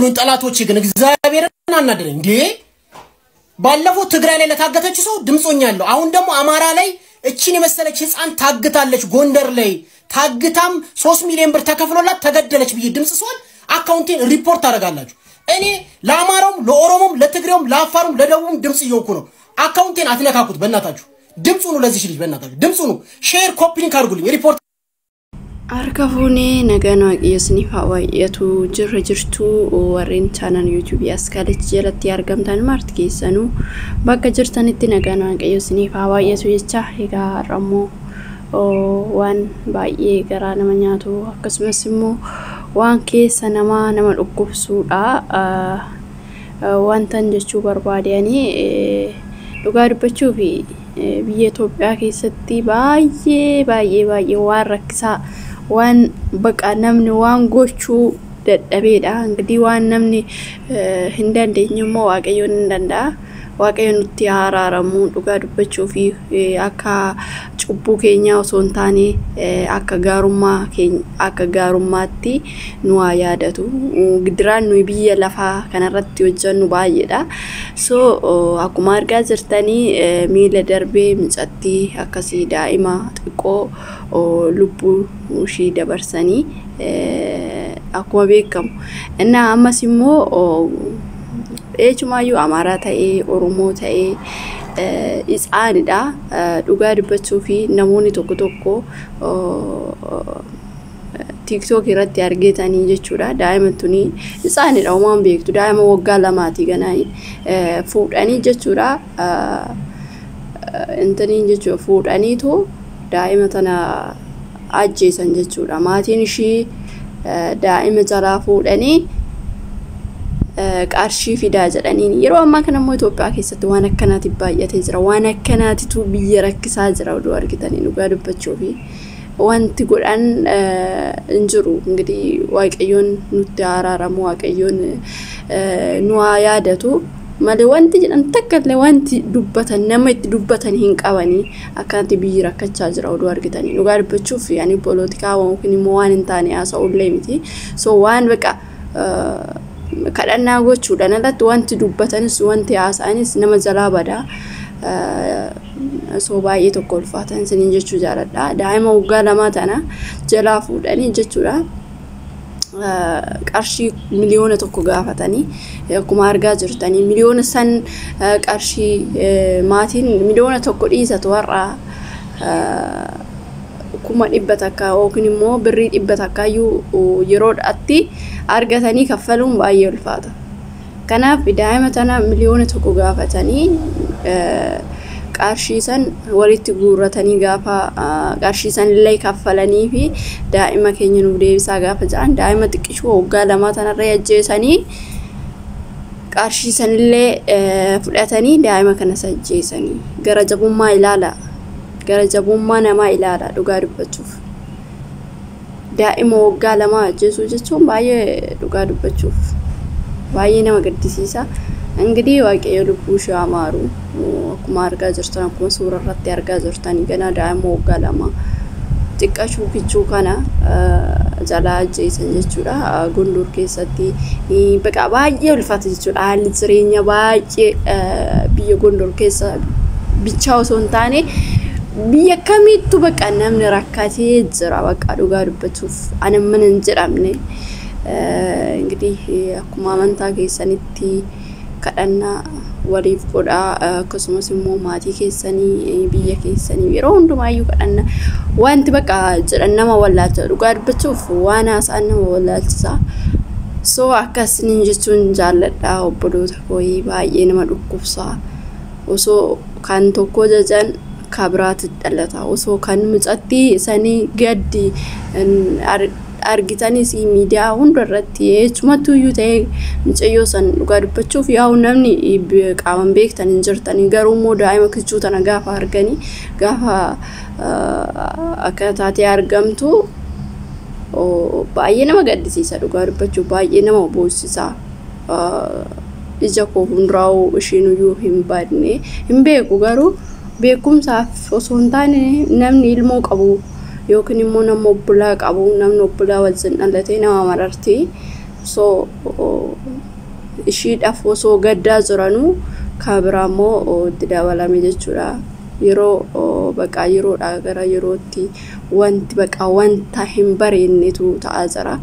የምትሉኝ ጠላቶቼ ግን እግዚአብሔርን አናደደኝ እንዴ። ባለፈው ትግራይ ላይ ለታገተች ሰው ድምጾኛለሁ። አሁን ደግሞ አማራ ላይ እቺን የመሰለች ህፃን ታግታለች። ጎንደር ላይ ታግታም 3 ሚሊዮን ብር ተከፍሎላት ተገደለች ብዬ ድምፅ ስሆን አካውንቴን ሪፖርት ታደርጋላችሁ። እኔ ለአማራውም፣ ለኦሮሞም፣ ለትግሬውም፣ ለአፋሩም፣ ለደቡብም ድምፅ እየሆንኩ ነው። አካውንቴን አትነካኩት በእናታችሁ። ድምፅ ሁኑ ለዚች ልጅ በእናታችሁ ድምፅ ሁኑ። Share, copy link አድርጉልኝ። ሪፖርት Harka fuunee nagaan Waaqayyo isiniif haa baay'atu. Jirra jirtuu warreen channel YouTubeii Askaalichi jalatti argamtan marti keessanuu bakka jirtanitti nagaan Waaqayyo isiniif haa baay'atu jecha. Egaa har'ammoo waan baay'ee garaa nama nyaatu, akkasumas immoo waan keessa namaa nama dhukkubsuudha. Wantan jechuu barbaadanii, dhugaa dubbachuu fi biyya Itoophiyaa keessatti baay'ee baay'ee baay'ee waan rakkisaa, waan baqa namni waan gochuu dadhabeedha. Ingidihi waan namni hin dandeenye immoo Waaqayyoon hin danda'a. Waaqayyo nutti haa araaramu. Dhugaa dubbachuu fi akka cubbuu keenyaa osoo hin taane akka gaarummaa keenya, akka gaarummaatti nu haa yaadatu. Gidiraan nuyi biyya lafaa kanarratti hojjennu baay'eedha. So akkuma argaa jirtanii miila darbee mucattii akkasii daa'ima xiqqoo lubbuu ishii dabarsanii akkuma beekamu. Innaa ammas immoo eenyumaayyuu Amaaraa ta'ee Oromoo ta'ee isaanidha. Dhugaa dubbachuu fi namoonni tokko tokko TikTok irratti argatanii jechuudha. Daa'ima tuni isaanidha, homaan beektu, daa'ima waggaa 2ti ganaa fuudhanii jechuudha. Intaniin jechuudha, fuudhaniitu daa'ima tana ajjeesan jechuudha. Maatiin ishii daa'ima jalaa fuudhanii qarshii fidaa jedhaniin. Yeroo ammaa kana immoo Itoophiyaa keessatti waan akkanaati baay'atee jira. Waan akkanaatitu biyya rakkisaa jira oduu argitanii. Dhugaa dubbachuu fi wanti godhan hin jiru. Ingidihi Waaqayyoon nutti araaramu, Waaqayyoon nu haa yaadatu malee wanti jedhan takka illee, wanti dubbatan, nama itti dubbatan hin qabanii. Akkanatti biyyi rakkachaa jira oduu argitanii. Dhugaa dubbachuuf yani poolitikaa yookiin immoo waan hin taane haasa'ullee miti. So waan baqa kadhannaa gochuudhaan alatti wanti dubbatanis wanti haasa'anis nama jalaa badaa. So baay'ee tokko ulfaatan isiniin jechuu jaaladha. Daa'ima waggaa 2 tana jalaa fuudhanii jechuudha. Qarshii 1 miliyoona gaafatanii, akkuma argaa jirtanii miliyoona san qarshii maatiin 1 miliyoona dhiisatu, har'a 100,000 yookiin immoo birrii 100 iyyuu yeroodhaatti argatanii kaffaluun baay'ee ulfaata. Kanaaf daa'ima tana 1 miliyoona gaafatanii, qarshii san walitti guurratanii, gaafa qarshii san illee kaffalanii fi daa'ima keenya nuuf deebisaa gaafa jedhan, daa'ima xiqqishuu waggaa 2 tanarra ajjeesanii, qarshii sanillee fudhatanii daa'ima kanas ajjeesanii. Gara jabummaa ilaala, gara jabummaa namaa ilaala. Dhugaa dubbachuuf daa'ima waggaa 2 ajjeesuu jechuun baay'ee, dhugaa dubbachuuf baay'ee nama gaddisiisa. Ingidihi Waaqayyo lubbuu ishee haa maaru. Akkuma argaa jirtan, akkuma suura irratti argaa jirtan, ganaa daa'ima waggaa 2 xiqqashuu kichuu kana jalaa ajjeesan jechuudha. Gondor keessatti baqa baay'ee ulfaata jechuudha. Haalli jireenya baay'ee biyya Gondor keessa bichaa osoo hin taane biyya kamittuu baqa namni rakkatee jira. Baqa dhugaa dubbachuuf ana mana hin jedhamne. Ingidihi akkuma amantaa keessanitti kadhannaa waliif godhaa, akkasumas immoo maatii keessanii, biyya keessanii yeroo hundumaayyuu kadhannaa. Wanti baqa jedhan nama wallaalcha, dhugaa dubbachuuf waan haasa'an nama wallaalchisa. So akkasiniin jechuun jaalladha, obboloota kooyii. Baay'ee nama dhukkubsa. Osoo kan tokko jajan ka biraatti dhalata, osoo kan mucattii sanii gaddi argitanis miidiyaa hunda irratti eechumattuyyuu ta'ee mucayyoo san, dhugaa dubbachuuf yaa'u namni qaaman beektan hin jirtanii, garuu immoo daa'ima kichuu tana gaafa arganii, gaafa akka taatee argamtu baay'ee nama gaddisiisa. Dhugaa dubbachuuf baay'ee nama boossisa. Ija koo fuulduraa'uu ishiin hin badne hin beeku, garuu beekumsaaf osoo hin taane namni ilmoo qabu yookiin immoo nama obbolaa qabu, namni obbolaa wajjin dhalatee nama mararti. So ishiidhaaf osoo gaddaa jiranuu kan biraa immoo itti dabalame jechuudha. Yeroo baqaa yeroodhaa gara yerootti wanti baqaa wanta hin bareennetu ta'aa jira.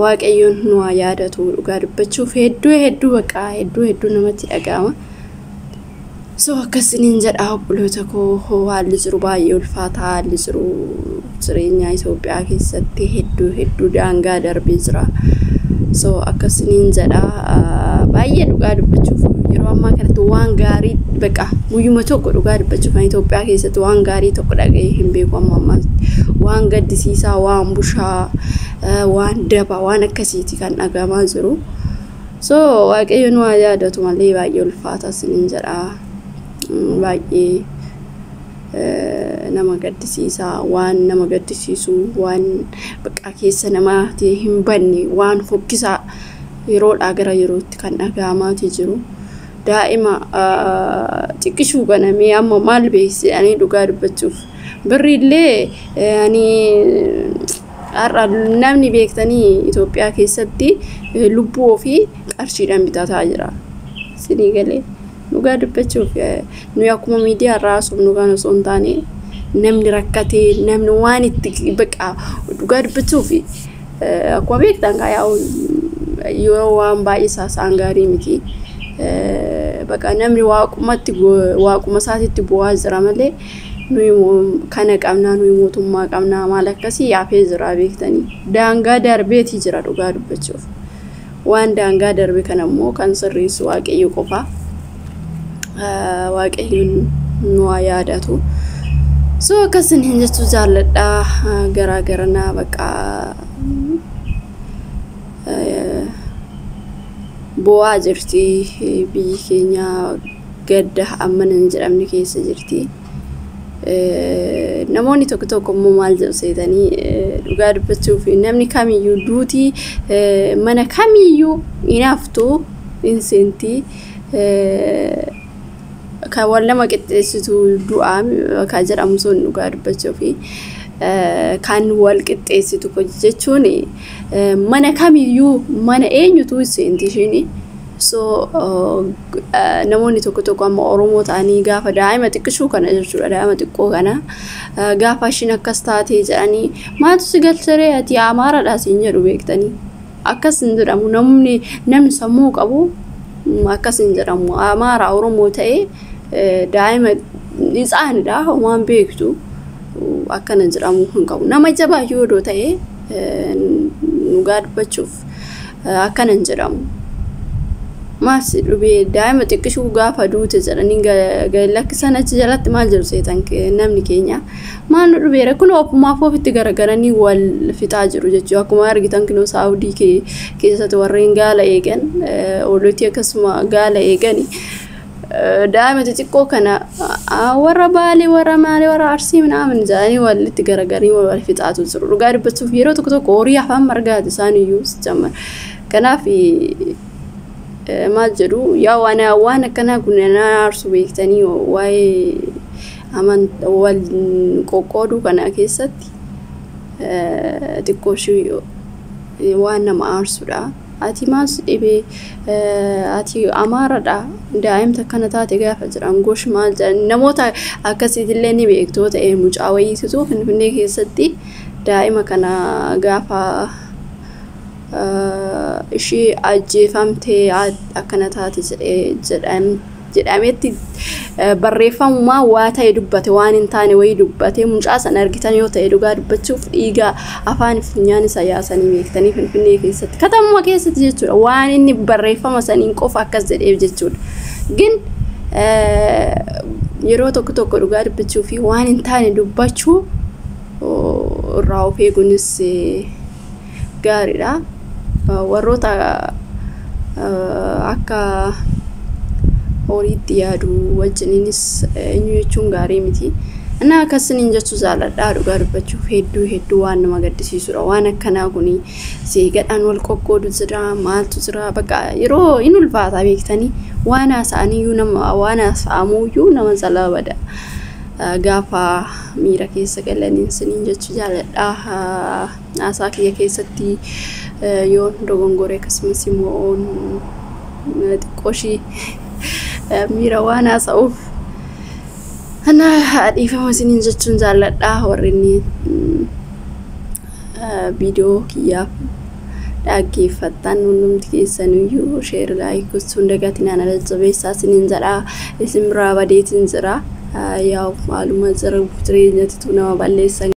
Waaqayyoon nu haa yaadatu dhugaa dubbachuuf hedduu hedduu baqaa hedduu hedduu namatti dhaga'ama. So akkasiniin jedha obboloota koo, haalli jiru baay'ee ulfaataa, haalli jiru jireenya Itoophiyaa keessatti hedduu hedduu daangaa darbee jira. So akkasiniin jedha, baay'ee dhugaa dubbachuuf yeroo ammaa kanatti waan gaarii baqa guyyuma tokko dhugaa dubbachuuf kan Itoophiyaa keessatti waan gaarii tokko dhaga'ee hin beeku amma ammaatti. Waan gaddisiisaa, waan bushaa, waan daba, waan akkasiiti kan dhagahamaa jiru. So Waaqayyo nu haa yaadatu malee baay'ee ulfaata isiniin jedha. Baay'ee nama gaddisiisa, waan nama gaddisiisu, waan baqa keessa namaatti hin banne, waan fokkisaa yeroodhaa gara yerootti kan dhagahamaati jiru. Daa'ima xiqqishuu ganamee amma maal beeksisanii dhugaa dubbachuuf birriillee ani har'a namni beektanii Itoophiyaa keessatti lubbuu ofii qarshiidhaan bitataa jira. Sinii galee dhugaa dubbachuuf nuyi akkuma miidiyaa irraa haasofnu kan osoo hin taane namni rakkatee namni waan itti baqa dhugaa dubbachuuf akkuma beektan yaa'u yeroo waan baay'ee saasaan gaarii miti. Baqa namni waaqumatti waaquma isaatitti bu'aa jira malee nuyi kana qabnaa, nuyi mootummaa qabnaa, maal akkasii yaafee jira beektanii. Daangaa darbeetii jira dhugaa dubbachuuf. Waan daangaa darbe kana immoo kan sirreessu Waaqayyo qofa. Waaqayyoon nu haa yaadatu. So akkasin hin jechuu jaalladha, garaa garanaa baqa bo'aa jirti biyyi keenya, gadda hammana hin jedhamne keessa jirti. Namoonni tokko tokko immoo maal jedhu seetanii, dhugaa dubbachuuf namni kamiyyuu duutii mana kamiyyuu hin haftu, hin seentii, kan wal nama qixxeessitu du'aa kan jedhamu sun dhugaa dubbachuuf kan wal qixxeessitu jechuun mana kamiyyuu mana eenyutu seenti ishiin. So namoonni tokko tokko amma Oromoo ta'anii gaafa daa'ima xiqqishuu kana jechuudha, daa'ima xiqqoo kana gaafa ishiin akkas taatee jedhanii, maaltu si galcharee, ati Amaaraadha siin jedhu beektanii. Akkas hin jedhamu, namni sammuu qabu akkas hin jedhamu. Amaara Oromoo ta'ee daa'ima isaanidha waan beektu akkana jedhamu hin qabu. Nama jabaa yoo ta'e dhugaa dubbachuuf akkana hin jedhamu. Maal si dhubee daa'ima xiqqishuu gaafa duute jedhanii lakkisan achi jalatti maal jedhu seetan, namni keenya maal nu dhubeera kun ofumaaf ofitti garagaranii wal fixaa jiru jechuudha. Akkuma argitan kinoo Saawudii keessatti warreen gaala eegan oolotii akkasuma gaala eegani. Daa'ima xixiqqoo kana warra Baalee, warra Maalee, warra Arsii minaamin jedhanii walitti garagaranii wal fixaatu jiru. Dhugaa dubbachuuf yeroo tokko tokko horii afaan margaati isaan iyyuu jammar. Kanaaf maal jedhu yaa waan akkanaa kun na aarsu beektanii, waa'ee wal qoqqooduu kana keessatti xiqqoo ishii waan nama aarsudha. Ati maal si dhibee, ati Amaaradha, daa'imta akkana taate gaafa jedhan gosh maal jedhan, namoota akkasiitillee ni beektu ta'e, mucaa wayiititu Finfinnee keessatti daa'ima kana gaafa ishii ajjeefamtee akkana taate jedhametti barreeffamumaa waa ta'e dubbate, waan hin taane wayii dubbate. Mucaa sana argitan yoo ta'e dhugaa dubbachuuf dhiiga afaan funyaan isa yaasanii beektanii Finfinnee keessatti katamuma keessatti jechuudha, waan inni barreeffama saniin qofa akkas jedheef jechuudha. Gin yeroo tokko tokko dhugaa dubbachuu fi waan hin taane dubbachuu irraa of eeguunis gaariidha. Warroota akka horiitti yaadu wajjiniinis eenyu jechuun gaarii miti. Inni akkasiniin jechuu jaalladha, dhugaa dubbachuuf hedduu hedduu waan nama gaddisiisudha. Waan akkanaa kun seegadhaan wal qoqqoodu jira, maaltu jira, bakka yeroo hin ulfaata beektanii, waan haasa'aniyyuu nama waan haasa'amuyyuu nama jalaa bada. Gaafa miira keessa galaniin isiniin jechuu jaaladha. Haasaa kiyya keessatti yoon dogongore akkasumas immoo xiqqooshii miira waan haasa'uuf ana dhiifama isiniin jechuun jaalladha. Warri inni viidiyoo kiyyaaf dhaggeeffattan hundumti keessaniyyuu share, like gochuun dagatinaan jajjabeessaa isiniin jedha. Isin biraa badeetiin jira. Yaa'u maaluma jira, jireenyatitu nama balleessan.